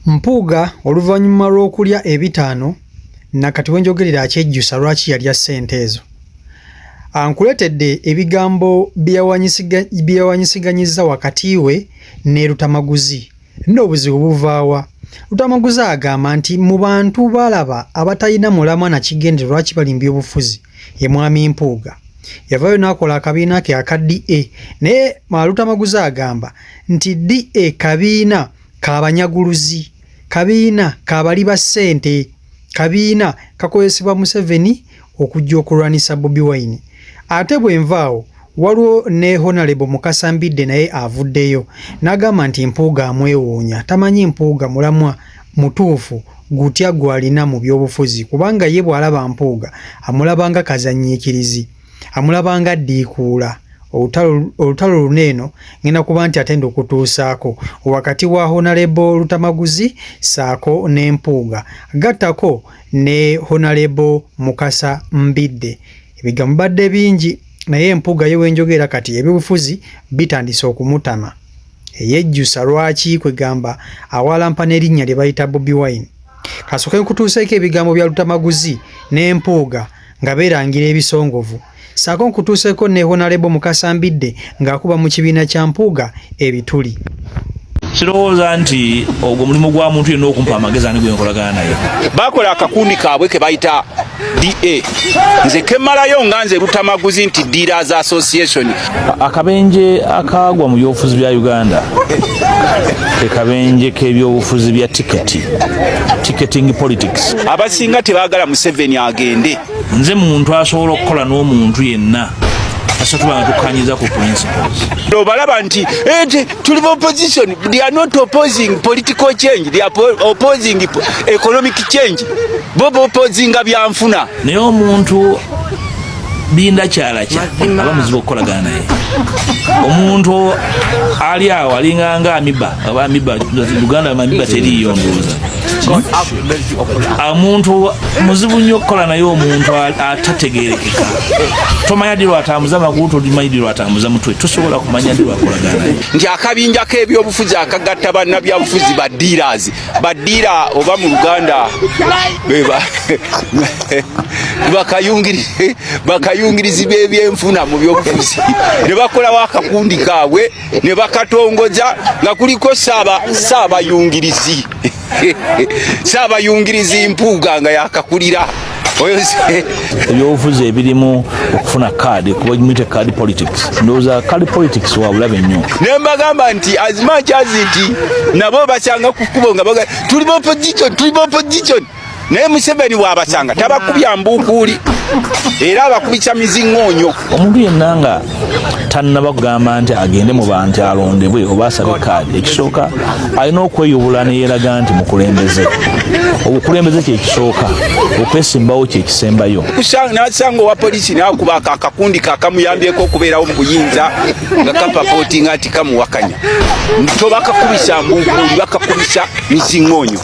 Mpuuga oluvannyuma lw'okulya ebitaano nakati wenjogerera akyejjusa lwaki yalya ssente ezo. Ankuleetedde ebigambo bye yawanyisiganyizza wakati we ne Lutamaguzi. Nno obuzibu buvaawa? Lutamaguzi agamba nti mu bantu b'alaba abatalina mulamwa na kigendererwa lwaki bali mu byobufuzi ye Mwami Mpuuga. Yavaayo n'akola akabiina ke aka DA naye Lutamaguzi agamba nti DA kabiina ka banyaguluzi, kabiina ka bali ba ssente, kabiina kakozesebwa Museveni okujja okulwanisa Bobi Wine. Ate bwenva awo waliwo ne Honalebo Mukasa Mbidde naye avuddeyo n'agamba nti Mpuuga amwewuunya, tamanyi Mpuuga mulamwa mutuufu gutya gw'alina mu byobufuzi kubanga ye bw'alaba Mpuuga amulaba nga kazannyiikirizi, amulaba nga ddiikuula. Olutalo luno eno ngenda kuba nti ate ndukutuusaako wakati wa Honalebo Lutamaguzi ssaako ne Mpuuga gattako ne Honalebo Mukasa Mbidde. Ebigambo bibadde bingi naye Mpuuga ye wenjogera kati ebyobufuzi bitandise okumutama. Eyejjusa lwaki kwegamba awalampa n'erinnya lye bayita Bobi Wine. Kasooke nkutuuseeko ebigambo bya Lutamaguzi ne Mpuuga nga beerangira ebisongovu. Ssaako nkutuuseeko ne Honalebo Mukasa Mbidde ng'akuba mu kibiina kya Mpuuga ebituli. Sirowooza nti ogwo mulimu gwa muntu yenna okumpa amagezi ani gwe nkolagana naye. Bakola akakundi kaabwe ke bayita DA. Nze kemmalayo nga nze Lutamaguzi nti Dealers Association. Akabenje akaagwa mu byobufuzi bya Uganda ke kabenje k'ebyobufuzi bya tiketi, ticketing politics. Abasinga tebaagala Museveni agende. Nze muntu asobola okukola n'omuntu yenna kasita tuba nga tukkanyiza ku principles. Obalaba nti tuli mu opposition, they are not opposing political change, they are opposing economic change. Bo opposinga byanfuna. Naye omuntu binda kyalakya aba muzibu okukolagana naye. Omuntu ali awo alinga nga amiba, oba amiba, Uganda amiba teriiyo ndowooza. Omuntu muzibu nnyo okukola naye, omuntu atategeerekeka. Tomanya ddi lwatambuza magulu, tomanyi ddi lwatambuza mutwe, tosobola kumanya ddi lwakolagana naye. Nti akabinja k'ebyobufuzi akagatta bannabyabufuzi ba dealers, ba dealer oba mu Luganda bakayungirizi b'ebyenfuna mu byobufuzi, ne bakolawo akakundi kaabwe ne bakatongoza nga kuliko saabayungirizi saabayungirizi Mpuuga nga yakakulira. Ebyobufuzi ebirimu okufuna kaadi, kuba muyite card politics, ndowooza card politics wa bulabe nnyo. Ne mbagamba nti as much as nti nabo basanga ku kkubo nga baga tuli opposition, tuli opposition, naye Museveni bw'abasanga tabakubya mbuukuuli, era abakubisa miziŋŋoonyo. Omuntu yenna nga tannaba kugamba nti agende mu bantu alondebwe oba asabe kaadi, ekisooka alina okweyubula ne yeeraga nti mukulembeze. Obukulembeze kyekisooka, okwesimbawo kyekisembayo. Nasanga owa poliisi nakuba akakundi kakamuyambyeko okubeerawo mu buyinza nga kapapootinga nti kamuwakanya, tobakakubisa mbuukuuli, bakakubisa miziŋŋoonyo.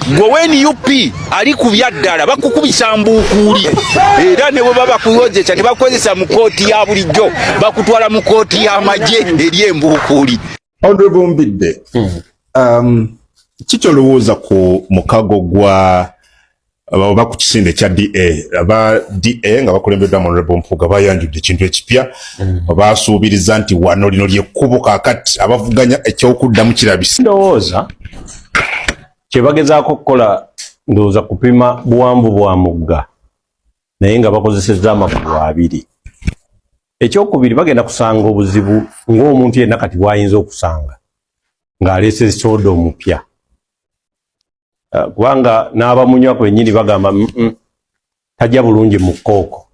Gwe wa NUP ali ku byaddala bakukubisa mbuukuuli, era ne bwe baba bakuwozesa tebakukozesa mu kooti ya bulijjo, bakutwala mu kooti y'amagye eri embuukuuli. Honorable Mbidde, kikyolowooza ku mukago gwa oba ku kisinde kya DA? Aba DA nga bakulembeddwa Honorable Mpuuga bayanjudde ekintu ekipya, basuubiriza nti wano lino lyekkubo kaakati abavuganya ekyokuddamu kirabise. Ndowooza kye bagezaako okukola, ndowooza kupima buwanvu bwa mugga, naye nga bakozesezza amagulu abiri. Ekyokubiri, bagenda kusanga obuzibu ng'omuntu yenna kati bw'ayinza okusanga ng'aleese soda omupya, kubanga n'abamunywa kwennyini bagamba, "Tajja bulungi mu kooko,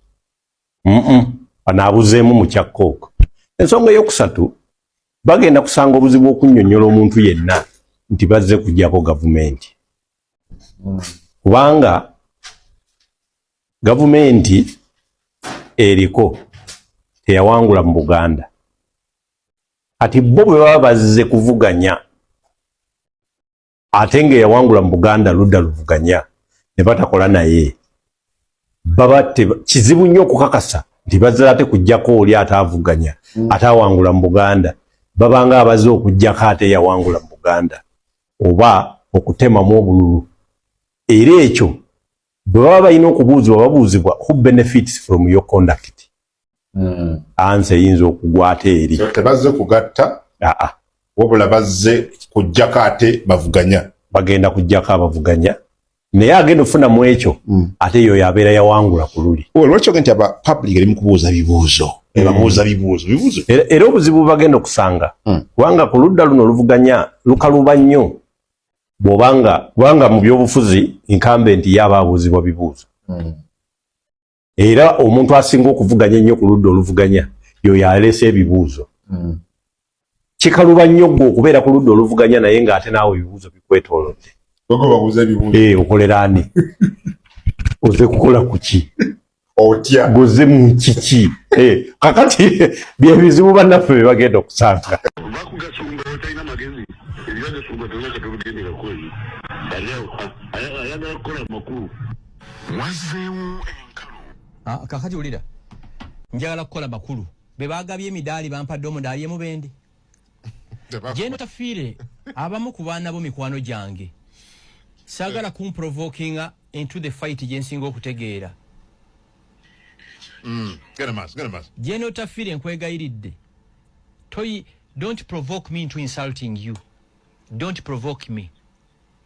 anaabuzeemu mu kya kooko." Ensonga eyokusatu, bagenda kusanga obuzibu okunnyonnyola omuntu yenna nti bazze kuggyako gavumenti, kubanga gavumenti eriko teyawangula mu Buganda. Kati bo bwe baba bazze kuvuganya ate ng'eyawangula mu Buganda ludda luvuganya ne batakola naye, baba kizibu nnyo okukakasa nti bazze ate kuggyako oli ate avuganya ate awangula mu Buganda. Babanga abazze okuggyako ate eyawangula mu Buganda oba. okutemamu obululu. Era ekyo bwe baba balina okubuuzibwa, babuuzibwa, "Who benefits from your conduct?" Answer eyinza okugwa ate eri. So, tebazze kugatta, aa, wabula bazze kujjako ate bavuganya. Bagenda kujjako abavuganya, naye agenda okufuna mu ekyo ate yoyo abeera yawangula ku luli. Lwaki oge nti aba public eri mu kubuuza bibuuzo, ebabuuza bibuuzo bibuuzo? Era obuzibu bagenda okusanga, kubanga ku ludda luno oluvuganya lukaluba nnyo bw'obanga, kubanga mu byobufuzi incumbent ye aba abuuzibwa bibuuzo, era omuntu asinga okuvuganya ennyo ku ludda oluvuganya yoyo aleese ebibuuzo. Kikaluba nnyo ggwe okubeera ku ludda oluvuganya, naye ng'ate naawe ebibuuzo bikwetoolodde. Gogo babuuza ebibuuzo. Eh, okolera ani? Oze kukola ku ki? Otya? Goze mu kiki? Eh, kakati byebizibu bannaffe bye bagenda okusanga. Bakugasumba batalina magezi, ebyagasumba tolina katobigenderako. Eyo ayagala kukola amakulu. Wazzeewo enkalu. Ah, kakati wulira, njagala kukola makulu. Be bagabye emidaali, bampadde omudaali emubende Gen Otafiire. Abamu ku baana bo mikwano gyange, saagala kumprovokinga into the fight gyensinga okutegeera. Genda maaso, genda maaso. Gen Otafiire, nkwegayiridde, toyi, don't provoke me into insulting you. Don't provoke me,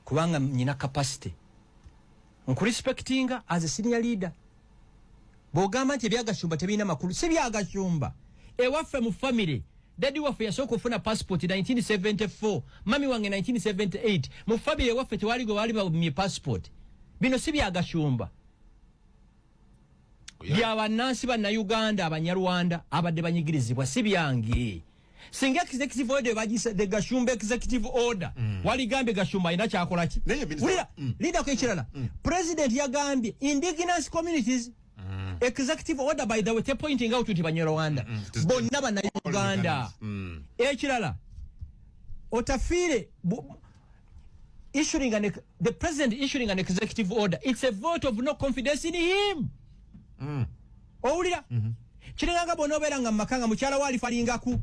kubanga nyina capacity nkurespectinga as a senior leader. Bw'ogamba nti ebyagashumba tebirina makulu, si byagashumba. Ewaffe mu family, daddy waffe yasooka okufuna passport 1974, mummy wange 1978. Mu family ewaffe tewali gwe baali bamye passport. Bino si byagashumba, bya bannansi bannayuganda abanyarwanda abadde banyigirizibwa, si byange. Singa executive order bagisa the Gashumba executive order, waligambye Gashumba alina kyakola ki? Naye minister- Wulira, lindako ekirala. President yagambye indigenous communities. Executive order, by the way, te pointing out nti Banyarwanda bonna Bannayuganda. Ekirala, Otafiire issuing an the president issuing an executive order, it's a vote of no confidence in him. Owulira, kiringanga bw'onoobeera nga mumaka nga mukyala we alifalinga ku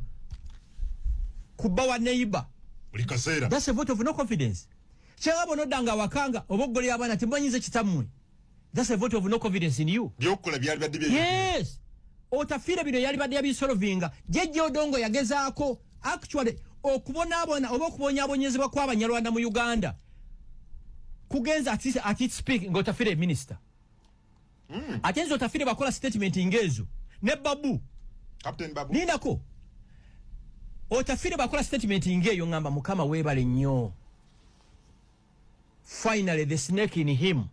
kubba wa neighbor buli kaseera. That's a vote of no confidence. Kyanga bw'onoddanga awakanga oba oggolera abaana, temumanyize kitammwe, that's a vote of no confidence in you. Byokukola byali badde bye. Yes, Otafiire bino yali badde yabisolvinga. Jejja Odongo yagezaako actually okubonaabona oba okubonyaabonyezebwa kw'Abanyarwanda mu Uganda kugenza at its peak nga Otafiire minister. Ate nze Otafiire bakola statement ng'ezo ne Babu. Captain Babu. Lindako, Otafiire bakola statement ng'eyo, ngamba, "Mukama weebale nnyo, finally the snake in him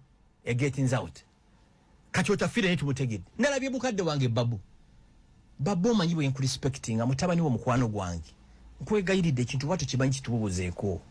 getting out." Kati Otafiire naye tumutegedde. Nalabye mukadde wange Babu. Babu, omanyi bwe nkurespectinga, mutabani wo mukwano gwange, nkwegayiridde, ekintu bwatyo kimanyi kitububuzeeko.